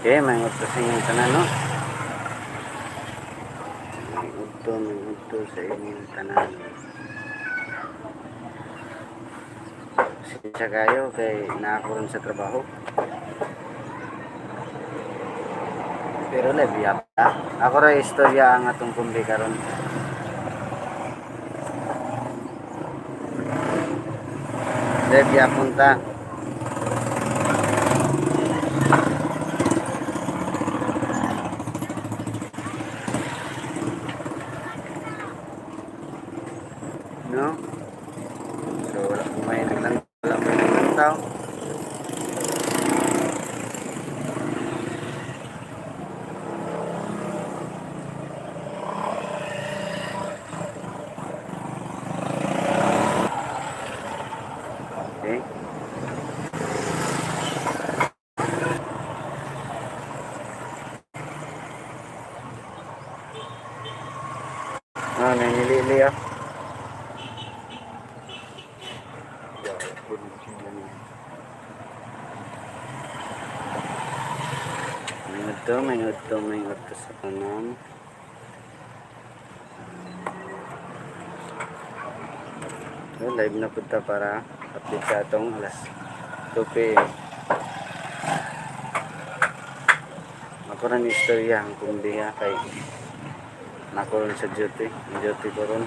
Okay, may udto sa inyong tanan, no? May udto sa inyong tanan. Pasensya kayo kay naa ko ron sa trabaho. Pero live yata. Ako ra istorya ang atong kumbi karon. Live yapon ta. No? So wala ko may naglantaw, wala may naglantaw. Okay. Ah, nanilili ah. May udto, may udto, may udto sa tanan. So, live na punta para update sa atong alas 2 p.m. Ako rin istorya ang kumbiha kay nako ron sa duty. Ang duty ko ron.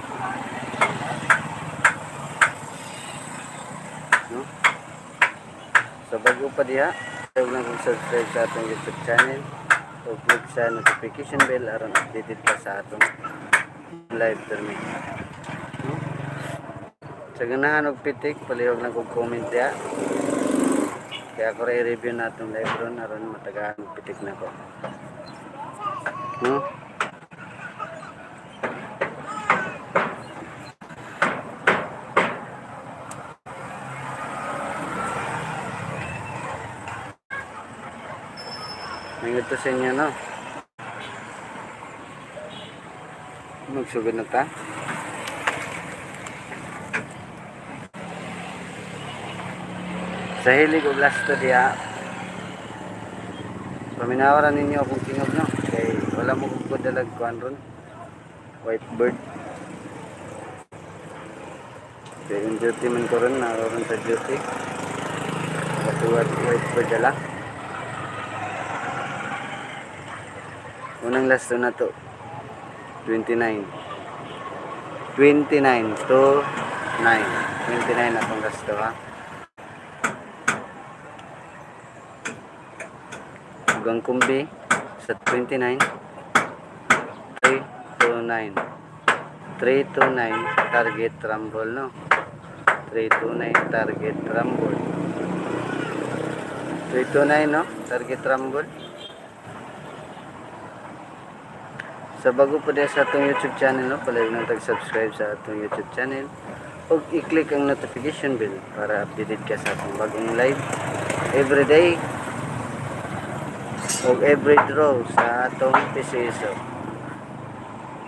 No? Sa bago pa diha, huwag lang kung subscribe sa atong YouTube channel o click sa notification bell aron updated ka sa atong live termi. No? Sa ganahan og pitik, palihog lang kog comment diha. Kaya ako rin i-review na atong live ron aron matagaan og pitik na ko. No? May to sa inyo, no? Magsugod na ta. Sa hilig og lasto diha, paminawaran ninyo akong tingog, no? Kay wala mo kong dalag kuan ron. White bird. Kay yung duty man ko ron, naroon sa duty. Katuwad white bird dala. Unang last na to. 29. 29 to 9. 29 atong last to, ha. Ug ang kumbi sa 29, 3 to 9. 3 to 9 target rumble, no. 3 to 9 target rumble. 3 to 9, no? Target rumble. Sa bago pa diha sa atong YouTube channel, no, palihog lang tag-subscribe sa atong YouTube channel ug i-click ang notification bell para updated ka sa atong bagong live every day ug every draw sa atong PCSO.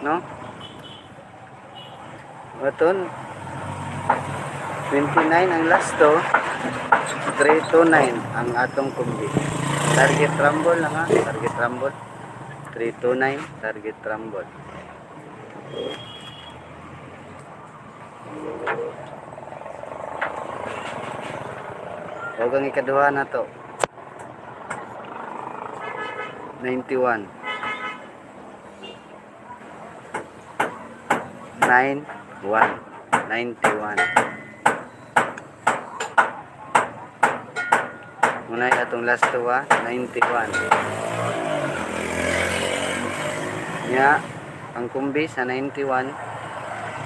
No? Aton 29 ang last to, 3 to 9 ang atong kumbi. Target rumble lang ha, target rumble. 3 to 9 target rumble. Huwag ang ikaduha na to. 91. 9 1 91. Muna atong last to ha, 91. Nya, ang kumbi sa 91,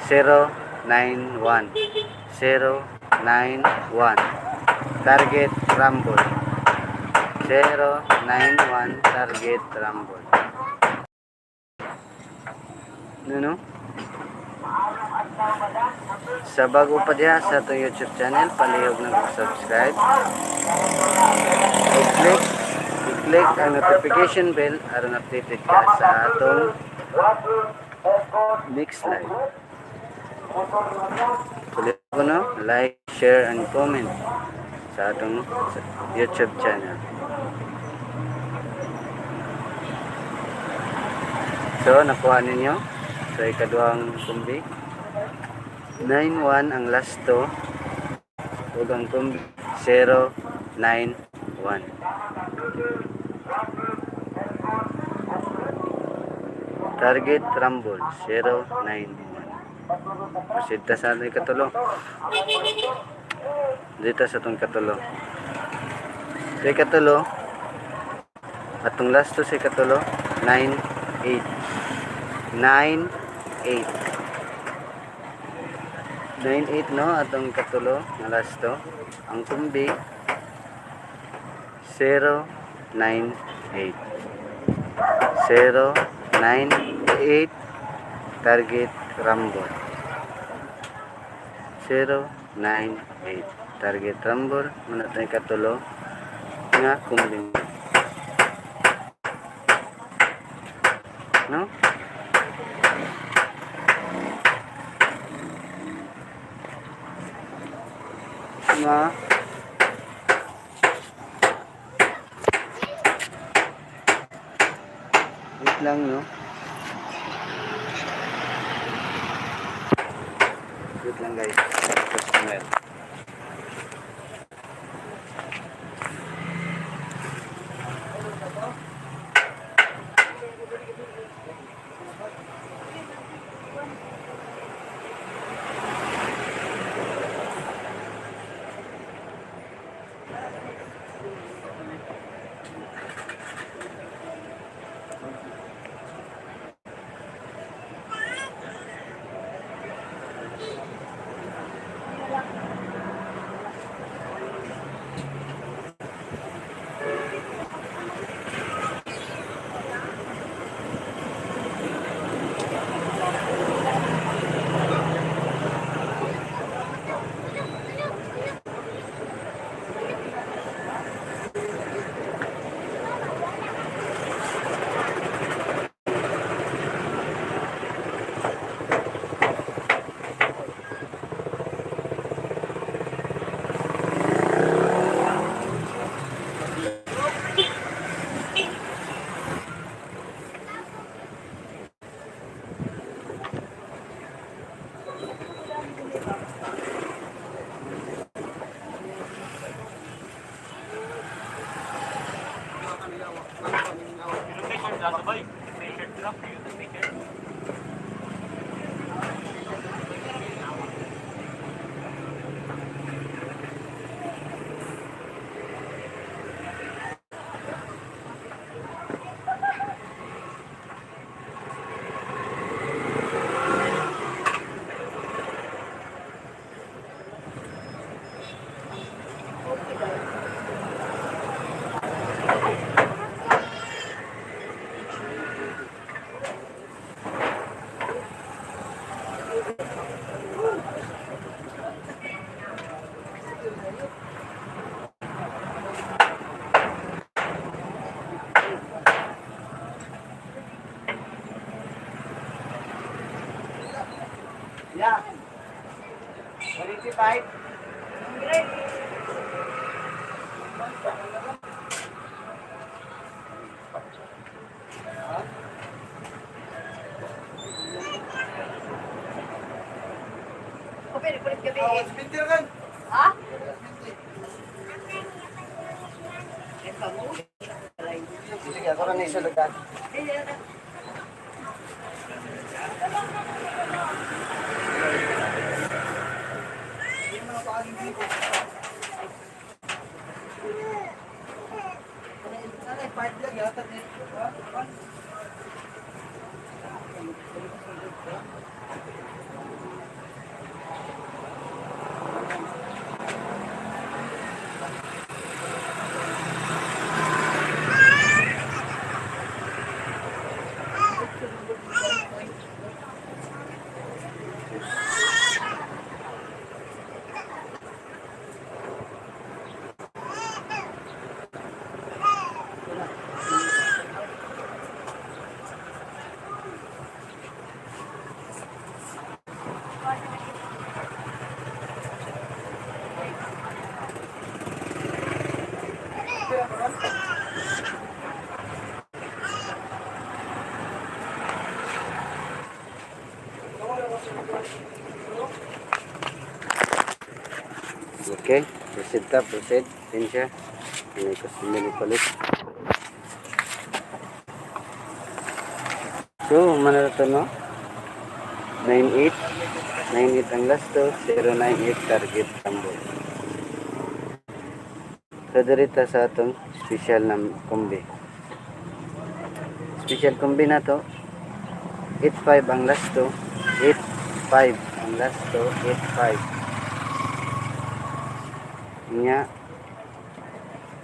091. 091. Target rumble. 091 target rumble. No, no? Sa bago pa diha sa atong YouTube channel, palihog na subscribe. I-click ang notification bell aron updated ka sa atong next live. Palihog, no? Like, share, and comment sa atong YouTube channel. So, nakuha ninyo sa ikaduhang kumbi. 9-1 ang last to. Ug ang kumbi 0-9-1. Target Rumble 091. Proceed ta sa ating katulo. Dito sa itong katulo. Sa ikatulo, atong last to sa ikatulo, 9 8. 9 8. 9 8 no atong katulo nga last to. Ang kumbi 0 9 8. 0 9 8 target rumble 0 9 8 target rumble muna tayo katulo nga kumbi no. Ma, wait lang no. Wait lang guys. Customer. Yeah. 185. Gabi. Ha? Sige, ako na isulugan. Proceed ta, proceed. Pasensya. May customer ni palit. So, mana to, no? 98. 98 ang last to. 098 target tambol. So, dirita sa atong special na kombi. Special kombi na to. 85 ang last to. 85 ang last to. 85. Nya.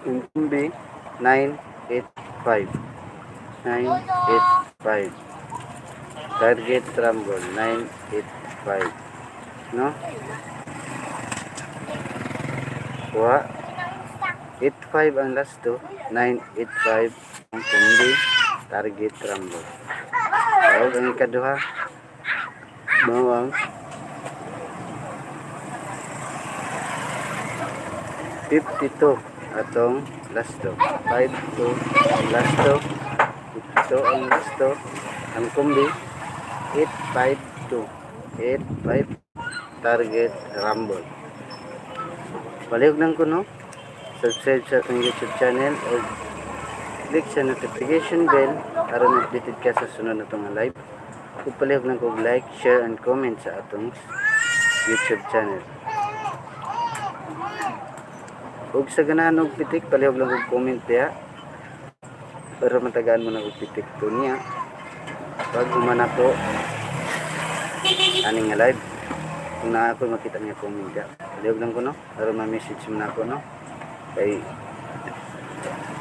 Yung kombi, 985. 985. Target Rumble, 985. No? Kuha. 85 ang last to. 985 ang kombi. Target Rumble. Tawag ang ikaduha. Bawang. 52 atong last to. 52 ang last to. 52 ang last to. Ang kombi 852. 85 target Rumble. Palihog lang ko, no? Subscribe sa atong YouTube channel o click sa notification bell aron updated ka sa sunod na itong live. Ug palihog lang ko like, share and comment sa atong YouTube channel. Ug sa ganahan og pitik, palihog lang og comment diha para matagaan mo na og pitik to niya. Pag humana po aning nga live, kung naa ako makita niya comment diha. Palihog lang ko, no, para ma-message mo na ako, no, kay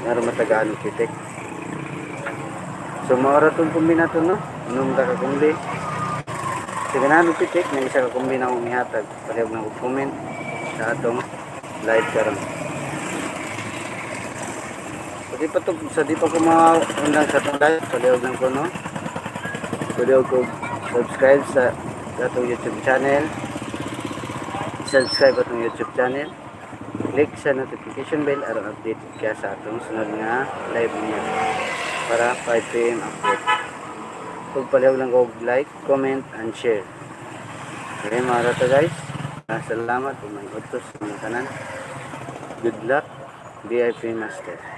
para matagaan og pitik. So maora tong kombi na to, no? Unom ta ka kombi. Sa ganahan og pitik, may isa ka kombi na akong ihatag. Palihog lang og comment sa atong live karon. Sa di pa to, sa di pa ko maundang sa atong live, palihog lang ko, no? Palihog ko subscribe sa atong YouTube channel. Subscribe atong YouTube channel. Click sa notification bell aron update ka sa atong sunod nga live niya para 5 p.m. upload. Kung palihog lang ko like, comment, and share. Okay, mga rata guys. Salamat ug may utos sa mga tanan. Good luck, VIP Master.